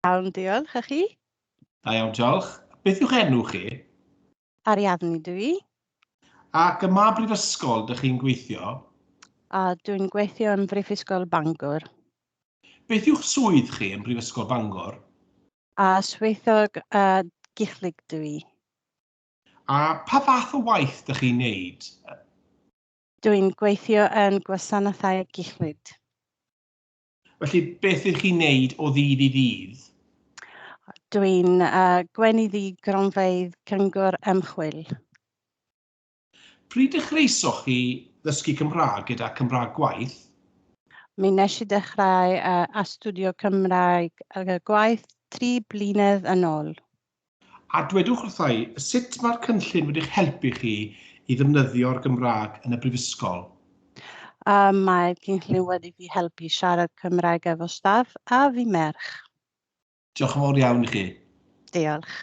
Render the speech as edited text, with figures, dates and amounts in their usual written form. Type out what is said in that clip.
Iawn, diolch. A chi? Da iawn, diolch. Beth yw'ch enw chi? Ariadne dw i. Ac ym mha brifysgol dych chi'n gweithio? A dwi'n gweithio yn Brifysgol Bangor. Beth yw'ch swydd chi yn Brifysgol Bangor? A swyddog uh, gychlyg dw i. A pa fath o waith dych chi'n neud? Dwi'n gweithio yn gwasanaethau gychlyd. Felly, beth ydych chi'n neud o ddydd i ddydd? Dwi'n uh, gweinyddu gronfeydd Cyngor Ymchwil. Pryd dechreusoch chi ddysgu Cymraeg gyda Cymraeg Gwaith? Mi nes i dechrau uh, astudio Cymraeg uh, gwaith 3 blynedd yn ôl. A dwedwch wrtha i, sut mae'r cynllun wedi'ch helpu chi i ddefnyddio'r Gymraeg yn y brifysgol? Uh, mae'r cynllun wedi fi helpu siarad Cymraeg efo staff a fi merch. Diolch yn fawr iawn i chi. Diolch.